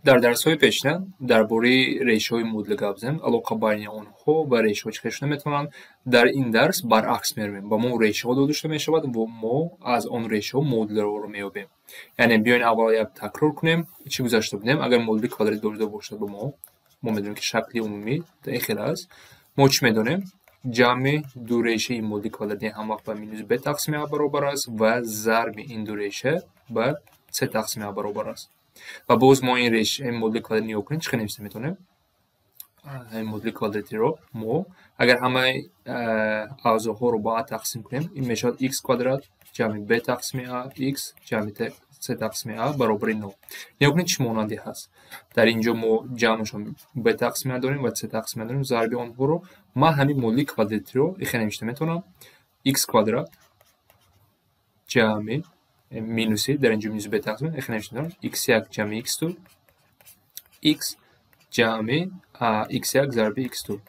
Дар дарсҳои пешина дар бораи решаҳои модулӣ гап задем, алоқа байни онҳо ва решаҳо чӣ хел шуда метавонанд. Дар ин дарс баръакс меравем. Ба мо решаҳо дода шуда мешавад ва мо аз он решаҳо модулҳоро меёбем. Яъне биёед аввал як такрор кунем, чӣ гузашта будем. Агар модули квадратӣ дода бошад ба мо, мо медонем, ки шакли умумӣ ин хел аст. Мо чӣ медонем? Ҷамъи ду решаи модули квадратӣ ҳамвақт ба минус б тақсими а баробар аст ва зарби ин ду реша ба с тақсими а баробар аст. Ва боз мо ин реша, ин модули квадратӣ нигоҳ кунем, чӣ хел нависта метавонем? Ин модули квадратиро мо агар ҳамаи аъзоҳоро ба а тақсим кунем, ин мешавад x квадрат ҷамъи б тақсими а x ҷамъи с тақсими а баробари нол. Нигоҳ кунед, чӣ монандӣ ҳаст. Дар ин ҷо мо ҷамъшон б тақсими а дорем ва с тақсими а дорем, зарби онҳоро. Ман ҳамин модули квадратиро ихел навишта метавонам: x квадрат ҷамъи минуси, дар ин ҷо минус б тақсим, ихел навишта метавонам: x1 ҷамъи x2 x ҷамъи x1 зарби x2.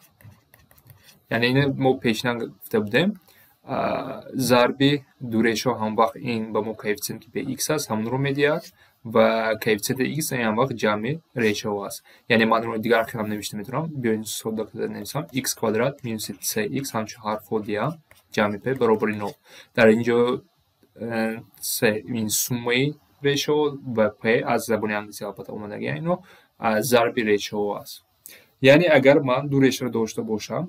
Яъне ин мо пешина гуфта будем, зарби ду решаҳо ҳамвақт ин ба мо коэффитсиент, ки б x аст, ҳамонро медиҳад ва коэффитсиенти x ин ҳамвақт ҷамъи решаҳо аст. Яъне ман инро дигар хелам навишта метавонам. Биёед, содда карда нависам: x квадрат минуси cx, ҳамчун ҳарфҳо диҳам, ҷамъи p баробари нол. Дар ин ҷо c ин суммаи решаҳо ва p аз забони англисӣ албатта омадагӣ, ино зарби решаҳо аст. Яъне агар ман ду решаро дошта бошам,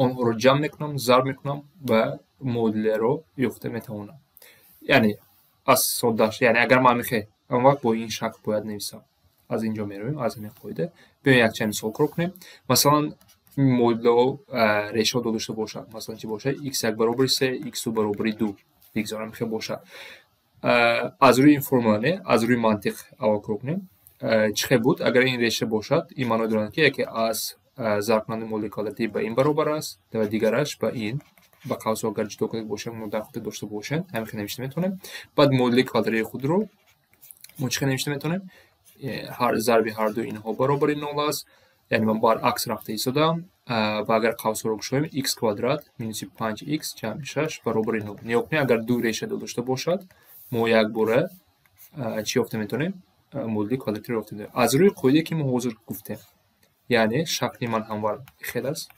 онҳоро ҷамъ мекунам, зарб мекунам ва модулеро ёфта метавонам. Яъне аз соддаш, яъне агар ман мехоҳам, он вақт бо ин шакл бояд нависам. Аз ин ҷо меравем, аз ҳамин қоида. Биёем, якчанд мисол кор кунем. Масалан, модулҳо решаҳо дода шуда бошад. Масалан, чӣ бошад? x1 баробари 3, x2 баробари 2 бигзорам, хел бошад. Аз рӯи ин формула не, аз рӯи мантиқ аввал кор кунем. Чӣ хел буд? Агар ин реша бошад, ин маъно дорад, ки яке аз зарбкунандаи модули квадратӣ ба ин баробар аст ва дигараш ба ин. Ба қавсҳо агар ҷудо карда бошем, мо дар хотир дошта бошем, ҳамин хел навишта метавонем. Баъд модули квадратии худро мо чӣ хел навишта метавонем? Ҳар зарби ҳарду инҳо баробари нол аст. Яъне ман баръакс рафта истодам ва агар қавсҳоро кушоем, x квадрат минуси 5x ҷамъи 6 баробари нол. Нигоҳ кунед, агар ду реша дошта бошад, мо якбора чӣ ёфта метавонем? Модули квадратиро ёфта метавонем. Аз рӯи қоидае, ки мо ҳозир гуфтем. Яъне шакли ман ҳамвар хел аст: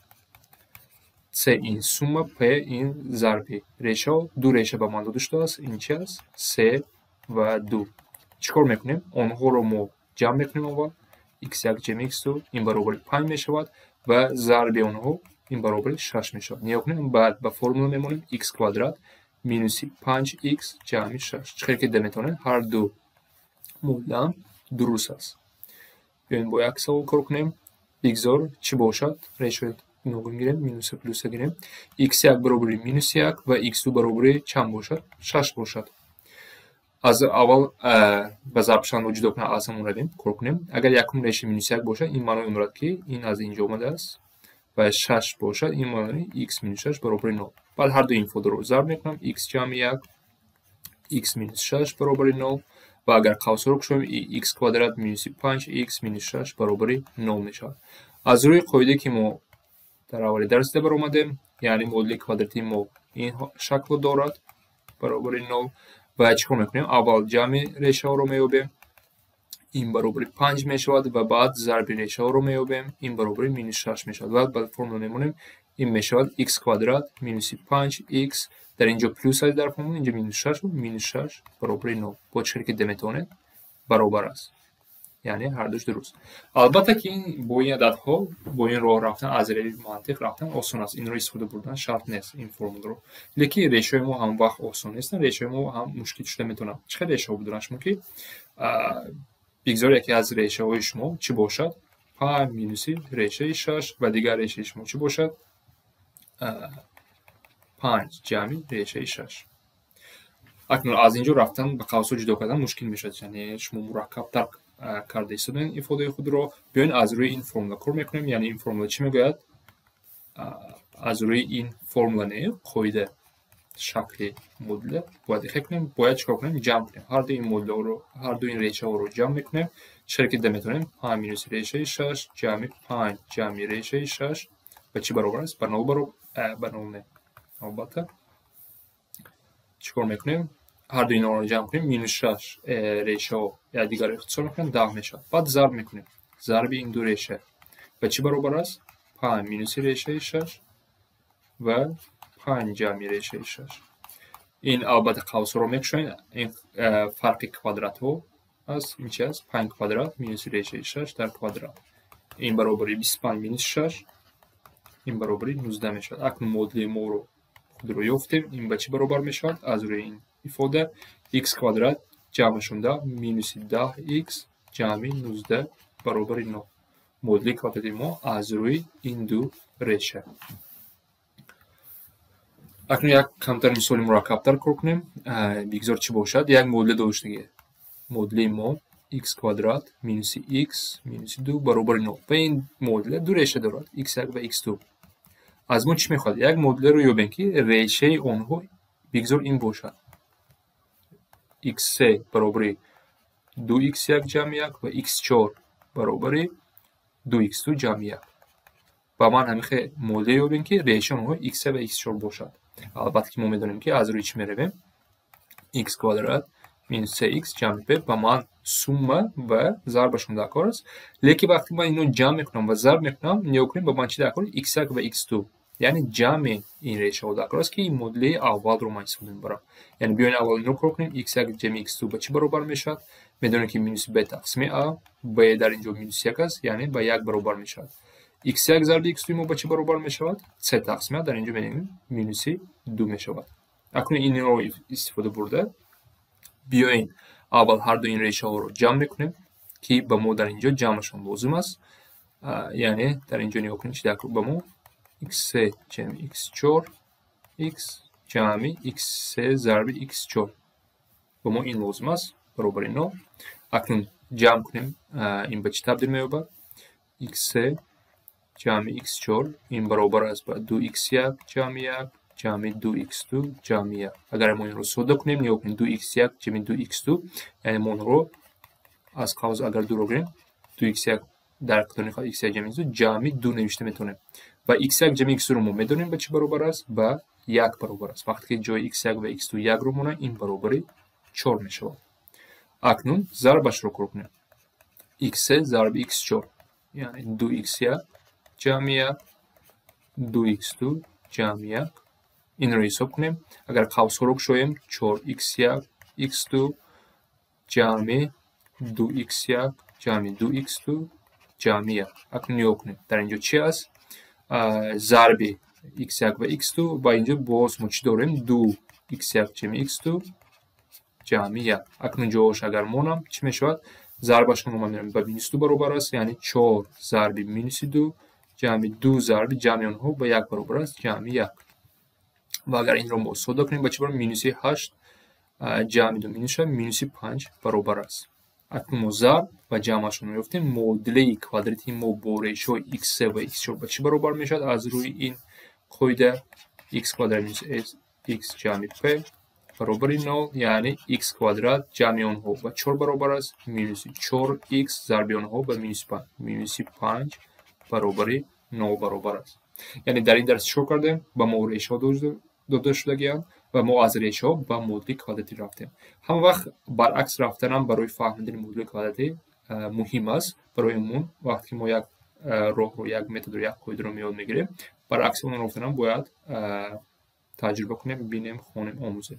c ин сумма, p ин зарби решаҳо. Ду реша ба ман дода шудааст. Ин чи аст? Се ва ду. Чӣ кор мекунем? Онҳоро мо ҷамъ мекунем аввал: x1 ҷамъи x2, ин баробари 5 мешавад ва зарби онҳо ин баробари 6 мешавад. Нигоҳ кунем, баъд ба формула мемонем: x квадрат минуси 5x ҷамъи 6. Чӣ хел ки дида метавонед, ҳар ду модулам дуруст аст. Биёем, бо як савол кор кунем. Бигзор чӣ бошад? Решаҳои гуногун гирем, минуса, плюса гирем. x1 баробари минус 1 ва x2 баробари чанд бошад? 6 бошад. Аз аввал ба зарбшавандаҳо ҷудо кунем, аз ҳамон равем, кор кунем. Агар якум реша минус 1 бошад, ин маънои он дорад, ки ин аз ин ҷо омадааст ва 6 бошад, ин маънои x минус 6 баробари нол. Баъд ҳар ду ифодаро зарб мекунам: x ҷамъи 1, x минус 6 баробари нол ва агар қавсҳоро кушоем, x квадрат минуси 5x минус 6 баробари нол мешавад. Аз рӯи қоидае, ки мо дар аввали дарс дида баромадем, яъне модули квадратии мо ин шаклро дорад, баробари нол. Ва чӣ кор мекунем? Аввал ҷамъи решаҳоро меёбем, ин баробари 5 мешавад ва баъд зарби решаҳоро меёбем, ин баробари минус 6 мешавад. Баъд ба формула мемонем: ин мешавад x квадрат минуси 5x, дар ин ҷо плюс аст дар формула, инҷо минус 6 буд, минус 6 баробари нол. Бо чӣ хел ки дида метавонед, баробар аст, яъне ҳардуш дуруст. Албатта ки бо ин ададҳо, бо ин роҳ рафтан, аз рӯи мантиқ рафтан осон аст. Инро истифода бурдан шарт нест, ин формуларо. Лекин решаҳои мо ҳам вақт осон нестанд, решаҳои мо ҳам мушкил шуда метавонанд. Чӣ хел решаҳо буданд шумо, ки бигзор яке аз решаҳои шумо чӣ бошад? 5 минуси решаи 6 ва дигар решаи шумо чӣ бошад? 5 ҷамъи решаи 6. Акнун аз ин ҷо рафтан, ба қавсҳо ҷудо кардан мушкил мешавад, яъне шумо мураккабтар карда истодаед ифодаи худро. Биёед, аз рӯи ин формула кор мекунем. Яъне ин формула чӣ мегӯяд? Аз рӯи ин формула не, қоида, шакли модуля бояд ихе кунем. Бояд чӣ кор кунем? Ҷамъ кунем ҳарду ин модулҳоро, ҳарду ин решаҳоро ҷамъ мекунем. Чӣ ки дида метавонем, 5 минуси решаи 6 ҷамъи 5 ҷамъи решаи 6 ба чӣ баробар аст? Ба нол баробар, ба нол не, албатта. Чӣ кор мекунем? Ҳар ду инҳоро ҷамъ кунем, минус 6 решаҳо якдигарро ихтисор мекунанд, 10 мешавад. Баъд зарб мекунем. Зарби ин ду реша ба чӣ баробар аст? 5 минуси решаи 6 ва 5 ҷамъи решаи 6. Ин албатта қавсҳоро мекушоем. Ин фарқи квадратҳо аст. Ин чи аст? 5 квадрат минуси решаи 6 дар квадрат. Ин баробари 25 минус 6, ин баробари 19 мешавад. Акнун модули моро худро ёфтем. Ин ба чӣ баробар мешавад? Аз рӯи ин ифода x квадрат ҷамъашонда минуси 10x ҷамъи 19 баробари 0. Модули квадрати мо аз рӯи ин ду реша. Акнун як камтар мисоли мураккабтар кор кунем. Бигзор чӣ бошад? Як модуле доштагӣ. Модули мо x квадрат минуси x минуси 2 баробари 0. Ва ин модуле ду реша дорад, x1 ва x2. Аз мо чӣ мехоҳад? Як модулеро ёбем, ки решаи онҳо бигзор ин бошад. x3 баробари 2x1 ҷамъи 1 ва x4 баробари 2x2 ҷамъи 1. Ва ман ҳамин хел модуле ёбем, ки решаи онҳо x3 ва x4 бошад. Албатта ки мо медонем, ки аз рӯи чӣ меравем? X квадрат минус 3x ҷамъи p ба ман сумма ва зарбашон дар кор аст. Лекин вақте ман ино ҷамъ мекунам ва зарб мекунам, нигоҳ кунем, ба ман чӣ дар кор? x1 ва x2. Яъне ҷамъи ин решаҳо дар кор аст, ки ин модули аввалро ман истифода мебарам. Яъне биёем, аввал инро кор кунем. x1 ҷамъи x2 ба чӣ баробар мешавад? Медонем, ки минуси b тақсими a, b дар инҷо минуси 1 аст, яъне ба 1 баробар мешавад. x1 зарби x2 мо ба чӣ баробар мешавад? C тақсими a, дар инҷо медонем, минуси 2 мешавад. Акнун инро истифода бурда, биёем, аввал ҳар ду ин решаҳоро ҷамъ мекунем, ки ба мо дар инҷо ҷамъашон лозим аст. Яъне дар инҷо нигоҳ кунед, чӣ дар ба мо: x3 ҷамъи x4 x ҷамъи x3 зарби x4, ба мо ин лозим аст, баробари 0. Акнун ҷамъ кунем, ин ба чӣ табдил меёбад? x3 ҷамъи x4 ин баробар аст ба 2x1 ҷамъи 1 ҷамъи 2x2 ҷамъи 1. Агар мо инро содда кунем, нигоҳ кунем, 2x1 ҷамъи 2x2, яъне мо онро аз қавс агар дуро гирем, 2x1 дар қатори x1 ҷамъи x2 ҷамъи 2 навишта метавонем. Ва x1 ҷамъи x2-ро мо медонем, ба чӣ баробар аст? Ба 1 баробар аст. Вақте ки ҷои x1 ва x2 1-ро монад, ин баробари 4 мешавад. Акнун зарбашро кор кунем. x3 зарби x4, яъне 2x1 ҷамъи 1 2x2 ҷамъи 1. Инро ҳисоб кунем. Агар қавсҳоро кушоем, 4x1 x2 ҷамъи 2x1 ҷамъи 2x2 ҷамъи 1. Акнун нигоҳ кунем, дар инҷо чӣ аст? Зарби x1 ва x2, ва инҷо боз мо чӣ дорем? 2x1 ҷамъи x2 ҷамъи 1. Акнун ҷоаш агар монам, чӣ мешавад? Зарбашон мо мебинем, ба минус 2 баробар аст, яъне 4 зарби минуси 2 ҷамъи 2 зарби ҷамъи онҳо ба 1 баробар аст, ҷамъи 1. Ва агар инро мо содда кунем, ба чӣ баробар? Минуси 8 ҷамъи 2 минус шавад, минуси 5 баробар аст. Акнун мо зарб ва ҷамъашонро ёфтем. Модули квадрати мо бо решаҳои x3 ва x4 ба чӣ баробар мешавад? Аз рӯи ин қоида x квадрат минус x ҷамъи p баробари 0, яъне x квадрат ҷамъи онҳо ба 4 баробар аст, минуси 4x зарби онҳо ба минуси 5, минуси 5 баробари 0 баробар аст. Яъне дар ин дарс чӣ кор кардем? Ба мо решаҳо дода шудагианд ва мо аз решаҳо ба модули квадратӣ рафтем. Ҳама вақт баръакс рафтанам барои фаҳмидани модули квадратӣ муҳим аст. Барои умум, вақте ки мо як роҳро, як методро, як қоидаро меёд мегирем, баръакси он рафтанам бояд таҷриба кунем, бинем, хонем, омӯзем.